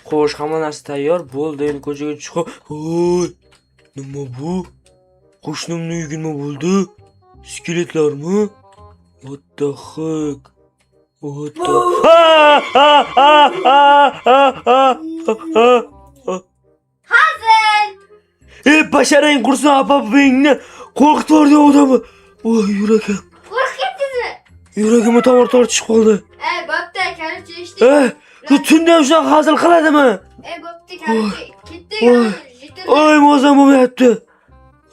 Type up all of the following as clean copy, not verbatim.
Xo'sh, hamma narsa tayyor bo'ldi. Endi ko'chaga chiqib, voy, nima bu? Qo'shnimni uyiga nima bo'ldi? Skeletlarmi? What the heck? What the... Ah, ah, ah, ah, ah, ah, ah, ah. Hazil. Ey, basharang qursin, apa buvingni qo'rqitib yubordi odamni. Voy, yuragim. Qo'rqib ketdingizmi? Yuragimga tomir tortishib qoldi. Ey, bo'pti, короче, eshitdik. Ey, shu tunda ham shunaqa hazil qiladimi? Ey, bo'pti, короче, ketdik. Oy. Житель. Oy, mazam bo'lmayapti.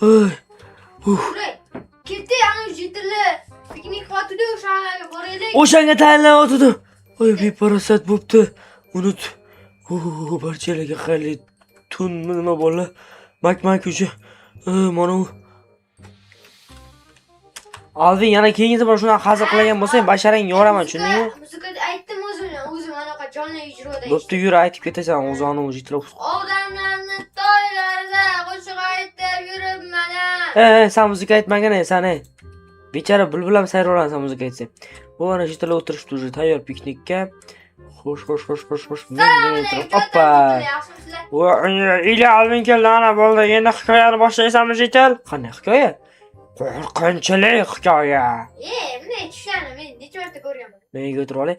Oy. Ketdik, ana житель lar piknik qilyotdi, o'shalarga boraylik. O'shanga tayinlanayotgandim. Oy, beparasat bo'pti. Unut. Barchalarga xayrli tunmi nima bola? Mak mak uchi. Mana u. Alvin, yana keyingi safar shunaqa hazil qilgan bo'lsang, basharang yoraman, tushundingmi? Muzikada aytdim o'zim, o'zim anaqa jonli ijroda. Bo'pti, yur, aytib ketasan, o'zi anavi житель lar. Odamlarni to'ylarida qo'shiq aytib yuribman. Ey, sen muzika aytmagin, ey, sen ey. Bechara bulbul ham sayraveradi sen muzika aytsang. Bu mana житель lar o'tirishdi уже tayyor piknikka. Xo'sh, xo'sh, xo'sh, xo'sh, xo'sh. Men turib, oppa. Yaxshimisizlar? Ila Alvin keldi, ana bo'ldi. Endi hikoyani boshlaysanmi, житель? Qanday hikoya? Qo'rqinchli hikoya. Ey, bunday tushani men necha marta ko'rganman. Menga o'tirib olay.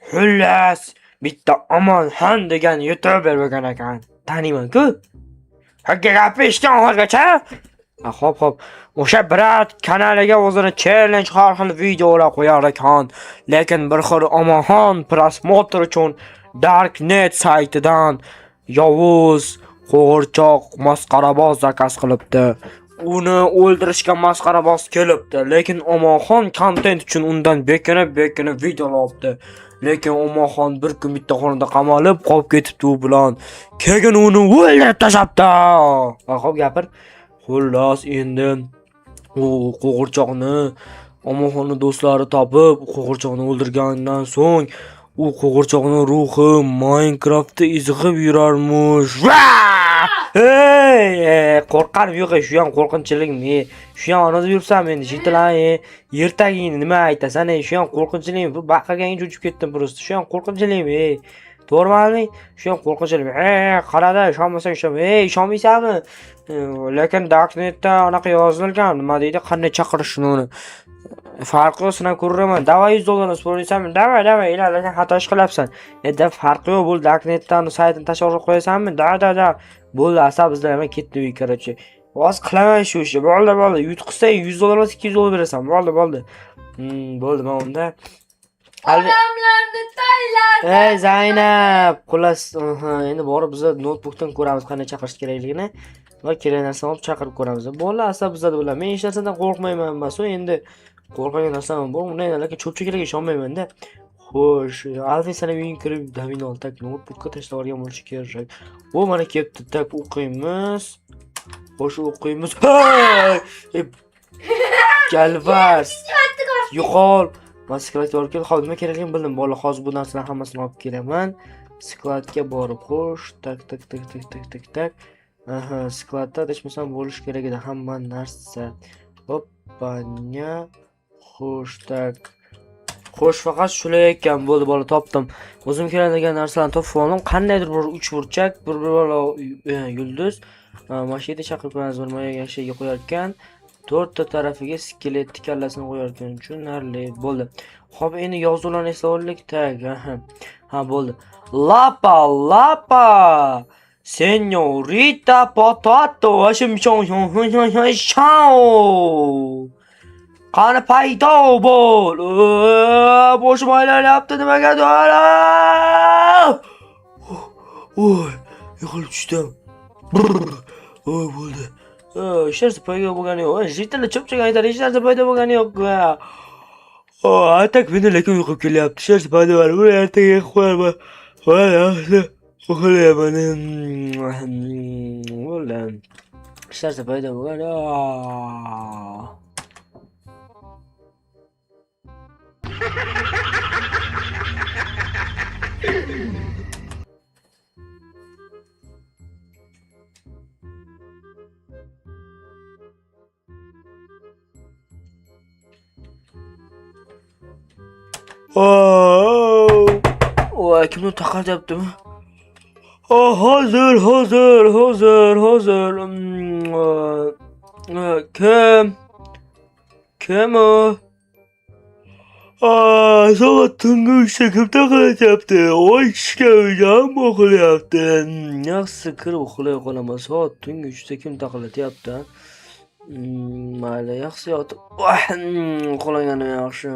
Xullas, bitta Omonxon degan youtuber bo'lgan ekan. Taniyman-ku. Hakka gapi eshitgan oxirgacha. Ha, xo'p, xo'p. O'sha брат kanaliga o'zini challenge har xil videolar qo'yar ekan. Lekin bir xil Omonxon просмотр uchun Darknet saytidan yovuz qo'g'irchoq masqaraboz заказ qilibdi. Uni o'ldirishga masqaraboz kelibdi, lekin Omonxon kontent uchun undan bekinib-bekinib videolar olibdi. Lekin Omonxon bir kun bitta xonada qamalib qolib ketibdi u bilan. Keyin uni o'ldirib tashlabdi. Ha, xo'p, gapir. Xullas, endi u qo'g'irchoqni Omonxonni do'stlari topib, qo'g'irchoqni o'ldirgandan so'ng u qo'g'irchoqning ruhi Minecraftda izg'ib yurarmish. Va! Ey, qo'rqqanim yo'q, shu ham qo'rqinchilikmi? Shu ham anada yuribsan endi, житель, ertagingni nima aytasan, ey, shu ham qo'rqinchilikmi? Bu baqirganga cho'chib ketdim просто. Shu ham qo'rqinchilikmi, ey? To'g'rimi? Shu ham qo'rqinchilikmi? Ey, qarada, ishonmasang ishon. Ey, ishonmaysanmi? Lekin Darknetda anaqa yozilgan, nima deydi, qanday chaqirishni uni. Farqi yo'q, sinab ko'raman. Давай 100 dollarni so'raysanmi? Давай, давай, ila, lekin xato ish qilyapsan. Endi farqi yo'q, bo'ldi, Darknetdan saytini tashlab qo'yasanmi? Да, да, да. Bo'ldi, asab bizlar ham ketdi uy, короче. Hozir qilaman shu ishni. Bo'ldi, bo'ldi. Yutqizsang 100 dollar emas, 200 dollar berasan. Bo'ldi, bo'ldi. Bo'ldi, men unda Odamlarni to'ylarida Ey Zaynab, xullas, endi borib biz noutbukdan ko'ramiz qanday chaqirish kerakligini va kerak narsani olib chaqirib ko'ramiz. Bo'ldi, asab bizada bo'ladi. Men hech narsadan qo'rqmayman emas, endi qo'rqadigan narsam bor, unday lekin cho'pchaklarga ishonmayman-da. Xo'sh, Alvin sana uyingga kirib damini ol, так noutbukka tashlab olgan bo'lishi kerak. O mana kelibdi, так o'qiymiz. Xo'sh, o'qiymiz. Hey! Ey, Galvars. Yo'qol. Man skladga borib keldim. Hozir nima kerakligini bildim. Bola, hozir bu narsalarni hammasini olib kelaman. Skladga borib, xo'sh, так, так, так, так, так, так, так. Aha, skladda adashmasam bo'lishi kerak edi hamma narsa. Hoppanya. Xo'sh, так. Xo'sh, faqat shular ekan. Bo'ldi, bola, topdim. O'zim keladigan narsalarni topib oldim. Qandaydir bir uch burchak, bir bir bola yulduz. Mana shu yerda chaqirib ko'ramiz, bir yashayga qo'yar ekan. To'rtta tarafiga skeletni kallasini qo'yar ekan. Tushunarli bo'ldi. Xo'p, endi yozuvlarni eslab oldik. Так, aha. Ha, bo'ldi. Лапа, лапа. Señorita potato, shau. Qani paydo bo'l. Boshim aylanyapti, nimaga? Oy, yiqilib tushdim. Oy, bo'ldi. Hech narsa paydo bo'lgani yo'q. Житель lar cho'pchak aytadi, hech narsa paydo bo'lgani yo'q. А так meni lekin uyqum kelyapti. Hech narsa paydo bo'lmadi. Buni ertaga qo'yaman. Voy, yaxshi. Uxlayman. Bo'ldi. Hech narsa paydo bo'lgani yo'q. Voy, kimdir taqatyaptimi? Hozir, hozir, hozir, hozir. Kim? Kim u? Soat tungi 3da kim taqillatyapti? Voy, ishga uxlayapti. Yaxshisi kirib uxlay qolaman. Soat tungi 3da kim taqillatyapti? Mayli, yaxshi yotib uxlaganim yaxshi.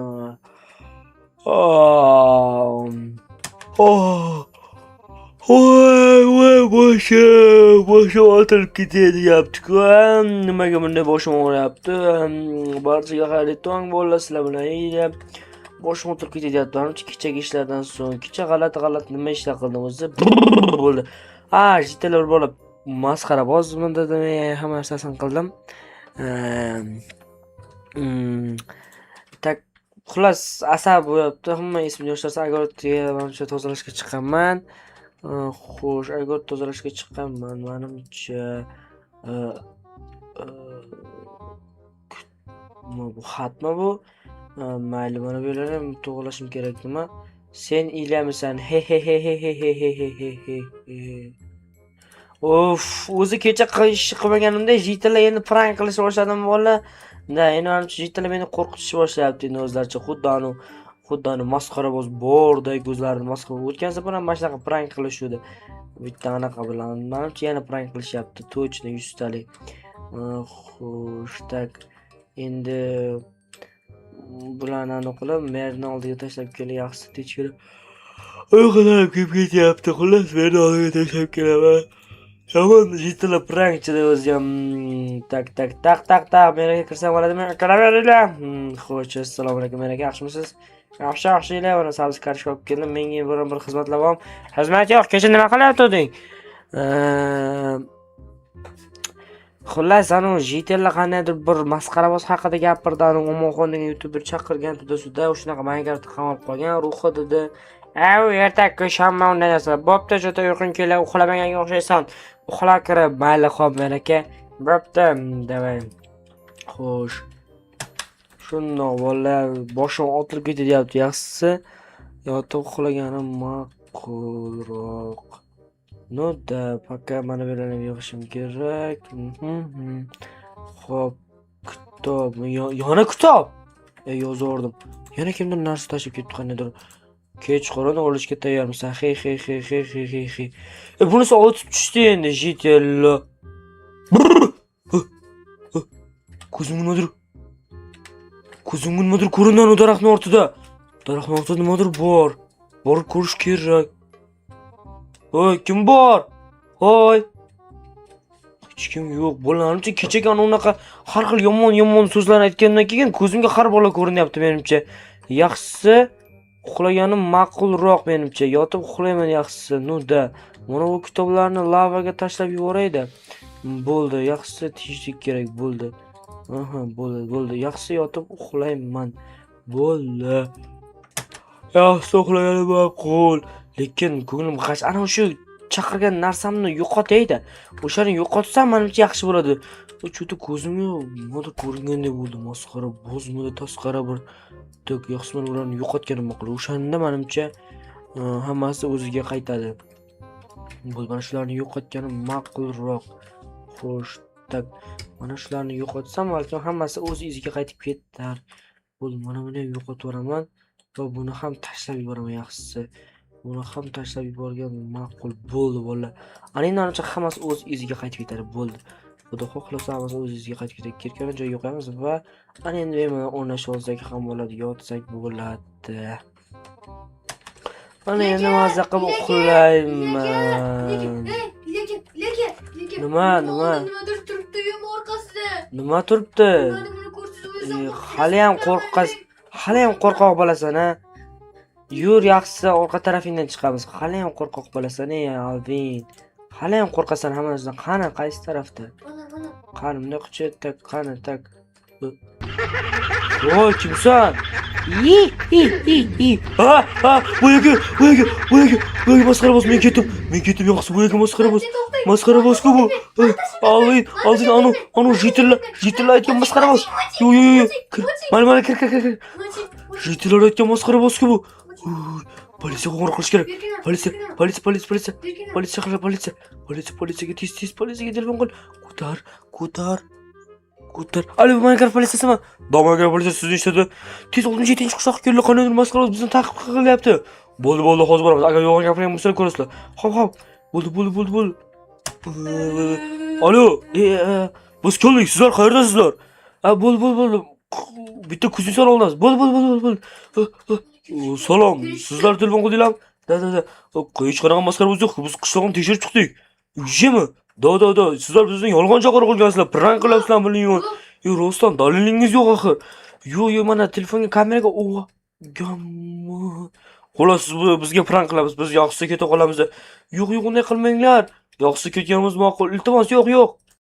Oh. Oh. Voy, voy, boshim, boshim otilib ketayapti-ku. Nimaga bunday boshim og'riyapti? Barchaga xayrli tong, bolalar, sizlar bilan Ilya. Boshim o'tirib ketyapti. Manimcha, kechagi ishlardan so'ng, kecha g'alati g'alati nima ishlar qildim o'zi? Bo'ldi. Ha, jittalar bola masxarabozmi dedim, hamma narsasini qildim. Так, xullas, asab bo'lyapti. Hamma esimga yoshlarsa, огород ga manimcha tozalashga chiqaman. Xo'sh, огород tozalashga chiqqanman, manimcha. Nima bu, xatmi bu? Mayli, mana bu yerlarni ham to'g'rilashim kerak, nima? Sen Ilyamisan? He he he he he he he he he he he. Of, o'zi kecha ish qilmaganimda житель lar endi prank qilishni boshladim, bolalar. Да, endi manimcha житель lar meni qo'rqitishni boshlayapti endi o'zlaricha. Xuddi anu masxaraboz bordek o'zlarini masxara. O'tgan safar ham mana shunaqa prank qilishuvdi. Bitta anaqa bilan. Manimcha, yana prank qilishyapti. Точно 100talik. Xo'sh, так. Endi bularni anaqa qilib, merni oldiga tashlab kelay, yaxshisi tekshirib. Uyqudan kelib ketyapti. Xullas, merni oldiga tashlab kelaman. Yomon житель lar prankchida o'zi ham. Так, так, так, так, так. Mer aka, kirsam bo'ladimi? Kiraveringlar. Xo'sh, assalomu alaykum, mer aka, yaxshimisiz? Yaxshi, yaxshi, mana sabzi kartoshka olib keldim. Menga biron bir xizmatlar bormi? Xizmat yo'q. Kecha nima qilyotganding? Xullas, anavi житель lar qandaydir bir masxaraboz haqida gapirdi. Anavi Omonxon degan youtuber chaqirgan туда-сюда, shunaqa Minecraftda qamalib qolgan ruhi dedi. A, u ertakka ishonma unday narsa. Bo'pti, juda uyqung kelib, uxlamaganga o'xshaysan. Uxla kirib, mayli, xo'p, men aka. Bo'pti, давай. Xo'sh. Shundoq, bolalar, boshim otilib ketyapti. Yaxshisi yotib uxlaganim ma'qulroq. Ну да, пока mana bu yerlarni yig'ishim kerak. Xo'p, kitob, yana kitob. E, yozardim. Yana kimdir narsa tashlab ketdi qandaydir. Kechqurun o'lishga tayyormisan? He he he he he he he. E, bunisi otib tushdi endi, житель. Ko'zimga nimadir, ko'zimga nimadir ko'rindi anu daraxtning ortida. Daraxtning ortida nimadir bor. Borib ko'rish kerak. Voy, kim bor? Voy. Hech kim yo'q. Bolalarımcha kechagi ana unaqa har xil yomon yomon so'zlarni aytgandan keyin ko'zimga har bola ko'rinyapti menimcha. Yaxshisi uxlaganim ma'qulroq menimcha. Yotib uxlayman yaxshisi. Ну да. Mana bu kitoblarni lavaga tashlab yuborayda. Bo'ldi, yaxshisi tinchlik kerak bo'ldi. Aha, bo'ldi, bo'ldi. Yaxshisi yotib uxlayman. Bo'ldi. Yaxshi uxlaganim ma'qul. Lekin ko'nglim g'ash. Ana o'sha chaqirgan narsamni yo'qotayda. O'shani yo'qotsam, manimcha, yaxshi bo'ladi. Что-то ko'zimga nimadir ko'ringandek bo'ldi. Masxara bozmidi, tasqara bir. Так, yaxshi, mana ularni yo'qotganim ma'qul. O'shanda manimcha hammasi o'ziga qaytadi. Bo'ldi, mana shularni yo'qotganim ma'qulroq. Xo'sh, так, mana shularni yo'qotsam, balkim hammasi o'z iziga qaytib ketar. Bo'ldi, mana buni ham yo'qotib yuboraman va buni ham tashlab yuboraman yaxshisi. Buni ham tashlab yuborgan ma'qul. Bo'ldi, bolalar. Ana endi manimcha hammasi o'z iziga qaytib ketadi. Bo'ldi. Xudo xohlasa, hammasi o'z iziga qaytib ketadi. Кирка ni joyiga qo'yamiz va ana endi bemalol o'rnashib olsak ham bo'ladi, yotsak bo'ladi. Mana endi mazza qilib uxlayman. Lekin, lekin, lekin. Nima, nima? Nimadir turibdi uyim orqasida. Nima turibdi? Nimani buni ko'rsangiz o'zim E, haliyam qo'rqas, haliyam qo'rqoq bo'lasan, a? Yur, yaxshisi orqa tarafingdan chiqamiz. Haliyam qo'rqoq bo'lasan, ey Alvin. Haliyam qo'rqasan hamma narsadan. Qani, qaysi tarafda? Mana, mana. Qani, bunday qilchi, так, qani, так. Voy, kimsan? I, i, i, i. Ha, ha, bu yerga, bu yerga, bu yerga, bu yerga masxaraboz, men ketdim. Men ketdim, yaxshisi bu yerga masxaraboz. Masxarabozku bu. Ey, Alvin, Alvin, anu житель lar, житель lar aytgan masxaraboz. Yo'q, yo'q, yo'q. Kir. Mana, mana, kir, kir, kir, kir. Житель lar aytgan masxarabozku bu. Uy, Politsiya qo'ng'iroq qilish kerak. Berkina, Politsiya, berkina, politsiya, politsiya, politsiya. Berkina. Politsiya chaqir, politsiya. Politsiya, politsiyaga tez, tez politsiyaga telefon qil. Ko'tar, ko'tar. Ko'tar. Alo, Minecraft politsiyasimi? Да, Minecraft politsiyasi sizni eshitadi. Tez 67-qishloqqa keldi, qandaydir masxara bizni ta'qib qilyapti. Bo'ldi, bo'ldi, hozir boramiz. Agar yolg'on gapirgan bo'lsa ko'rasizlar. Hop, hop. Bo'ldi, bo'ldi, bo'ldi, bo'ldi. Alo, biz keldik, sizlar qayerdasizlar? Ha, bo'ldi, bo'ldi, bo'ldi. Bitta kuznetslar oldamiz. Bo'ldi, bo'ldi, bo'ldi, bo'ldi. Salom, sizlar telefon qildinglarmi? Да, да, да. Hech qanaqa masxaramiz yo'q. Biz qishlog'ini tekshirib chiqdik. Uyimi? Да, да, да. Sizlar bizni yolg'on chaqiriq qilgansizlar. Prank qilyapsizlar, bilmayman. Yo'q, rostdan dalilingiz yo'q axir. Yo'q, yo'q, mana telefonga, kameraga o gamma. Xullas, siz bu bizga prank qilamiz. Biz yaxshisi keta qolamiz. Yo'q, yo'q, unday qilmanglar. Yaxshisi ketganimiz ma'qul. Iltimos, yo'q, yo'q.